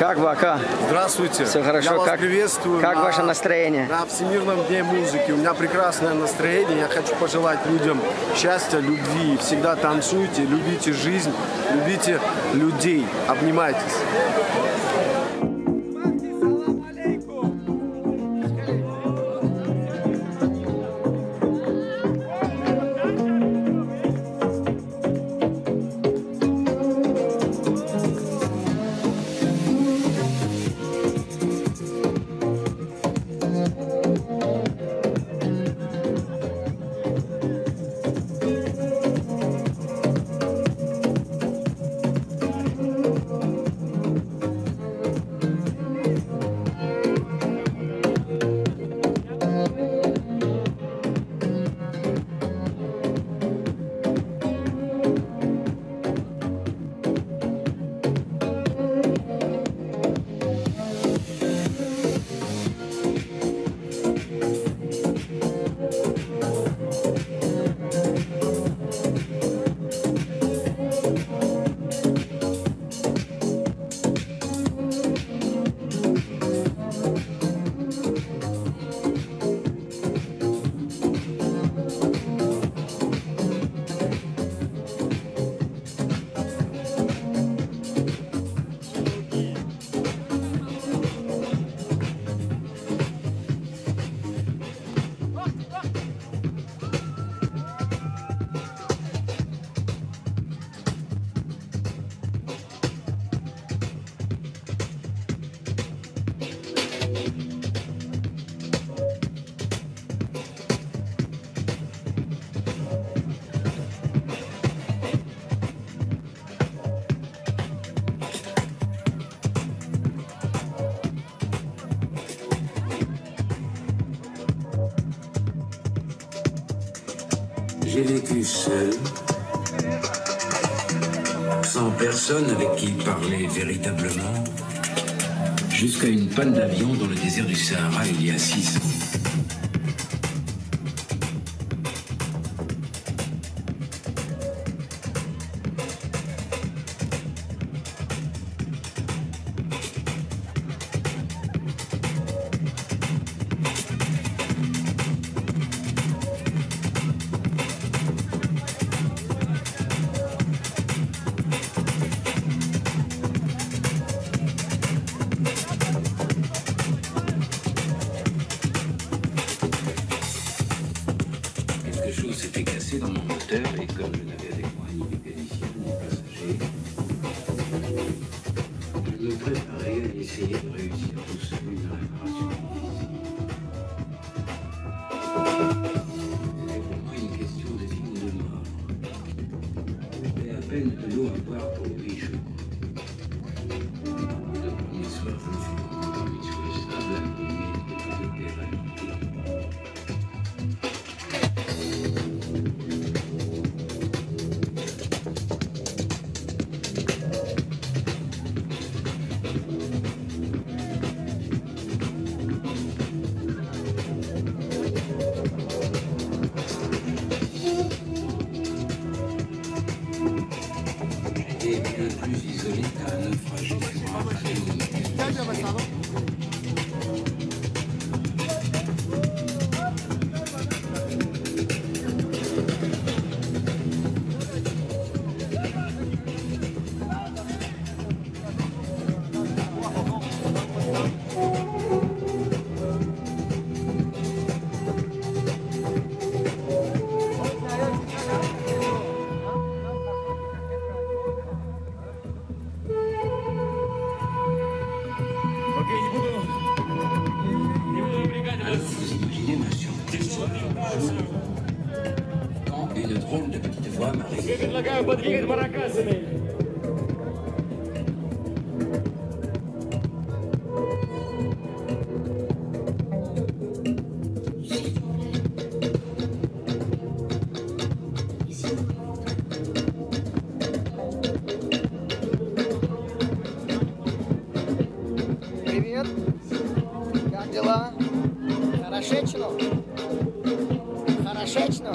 Как вы, ака? Здравствуйте. Все хорошо? Я вас Как, приветствую. как ваше настроение? На Всемирном дне музыки. У меня прекрасное настроение. Я хочу пожелать людям счастья, любви. Всегда танцуйте, любите жизнь, любите людей. Обнимайтесь. J'ai vécu seul, sans personne avec qui parler véritablement, jusqu'à une panne d'avion dans le désert du Sahara il y a 6 ans. Quelque chose s'était cassé dans mon moteur et comme je n'avais avec moi ni mécanicien ni passager, je me préparais à essayer de réussir tout seul une réparation difficile. C'était pour moi une question de vie ou de mort. J'avais à peine de l'eau à boire pour 8 jours. Le premier soir, je me suis endormi sur le sable à 2000 de terre habitée. J'étais bien plus isolé qu'un naufragé sur un bateau mécanisé. Alors vous imaginez ma surprise quand une drôle de petite voix m'a réveillé. Предлагаю подвигать маракасами. Привет. Как дела? Хорошечно? Хорошечно?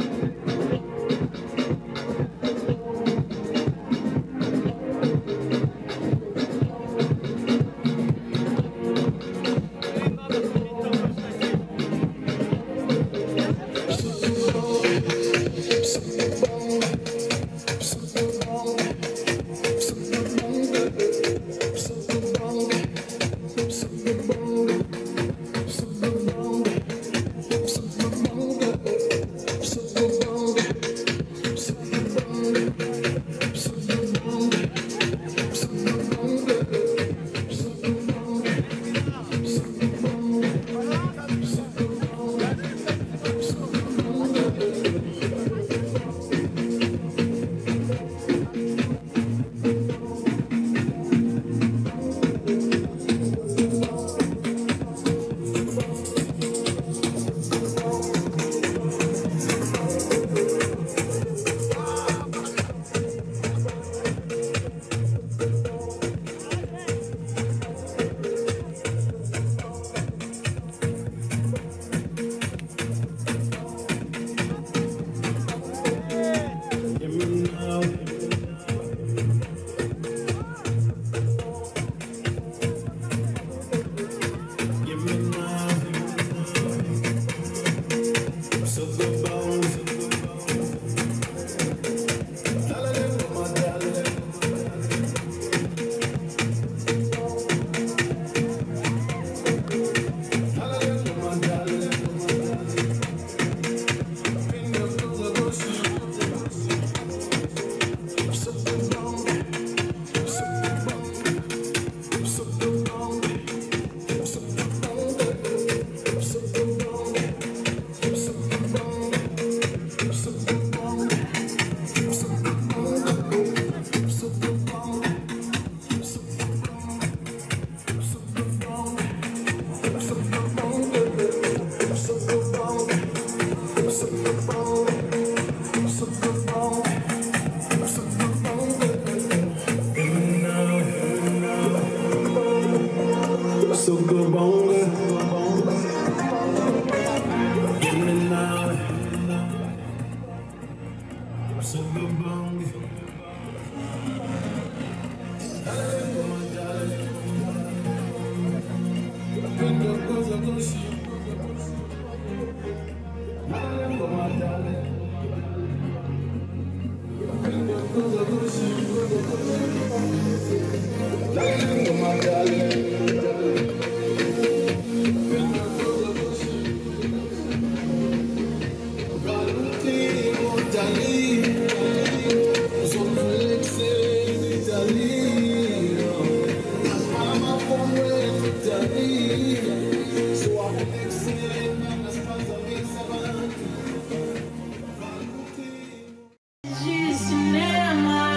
De cinema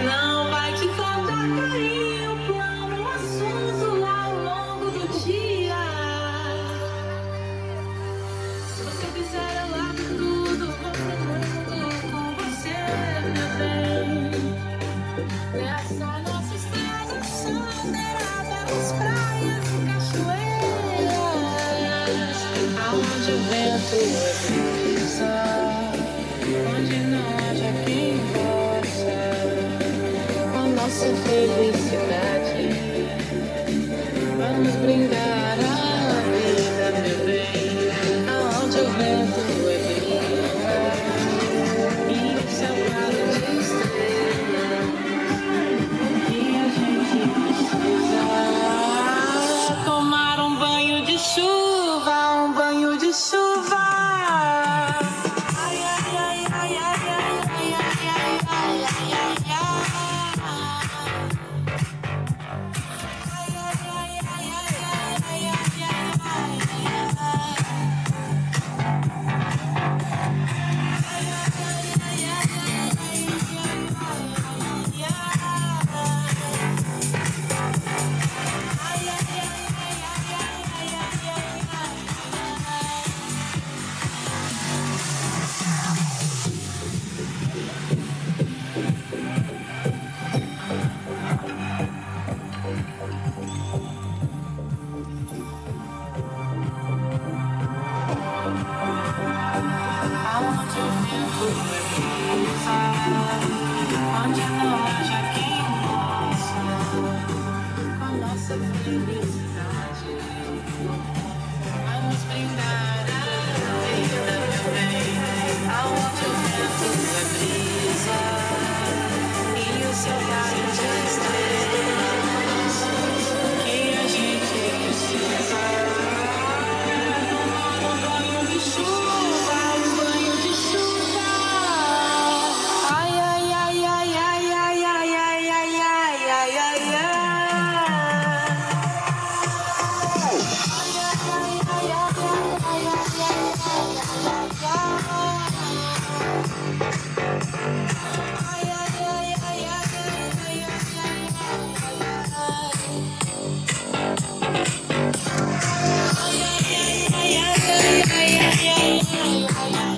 não vai te faltar carinho, plano, assunto lá ao longo do dia. Se você quiser, eu largo tudo, vou pro mundo com você, meu bem. Nessa nossa estrada de chão terá belas praias e cachoeiras, aonde o vento é brisa, onde não haja quem possa com a nossa felicidade. Vamos brindar a vida, meu bem, aonde o vento é brisa e o céu claro de estrelas. O que a gente precisa? Tomar um banho de chuva, um banho de chuva. Ai, ai, ai, ai, ai, ai, ai, ai, ai, ai, ai, ai. Ai, ai, ai, ai, ai, ai, ai, ai, ai. Aonde o vento é brisa, onde não haja quem possa com a nossa felicidade. Vamos brindar a vida, meu bem, aonde o vento é brisa e o céu claro de estrelas. O que a gente precisa? Um banho de chuva, um banho de chuva. Ai, ai, ai, ai, ai, ai, ai, ai, ai, ai, ai, ai, ai. Ai, ai, ai, ai, ai, ai, ai, ai, ai, ai, ai, ai, ai,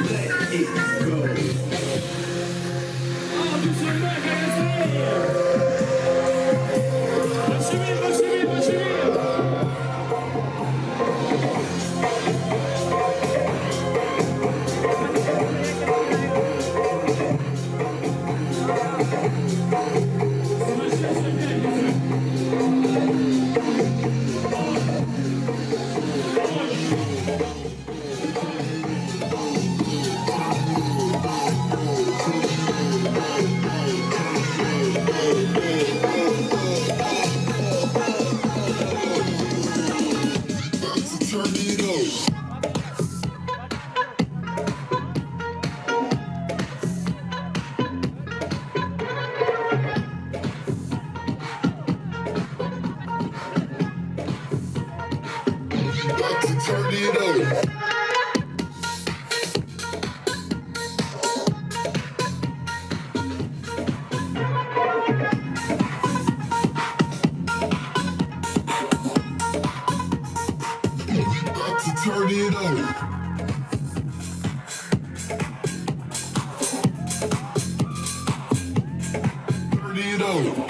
Let it go. Turn it up. We about to turn it up. Turn it up. We about to turn it up. Turn it up.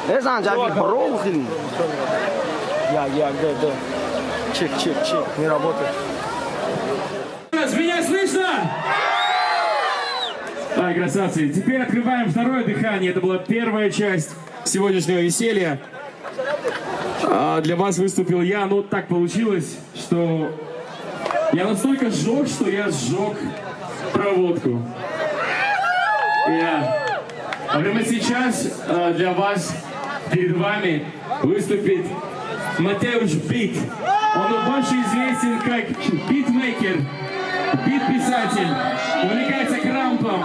Эзан, жаки брохин. Я, да, да. Чек, чек, чек. Не работает. Меня слышно? Ай, красавцы, теперь открываем второе дыхание. Это была первая часть сегодняшнего веселья. Для вас выступил я, но так получилось, что я настолько сжег, что я сжег проводку. А прямо сейчас для вас, перед вами, выступит Матеуш Бит. Он больше известен как битмейкер, бит-писатель, увлекается крампом.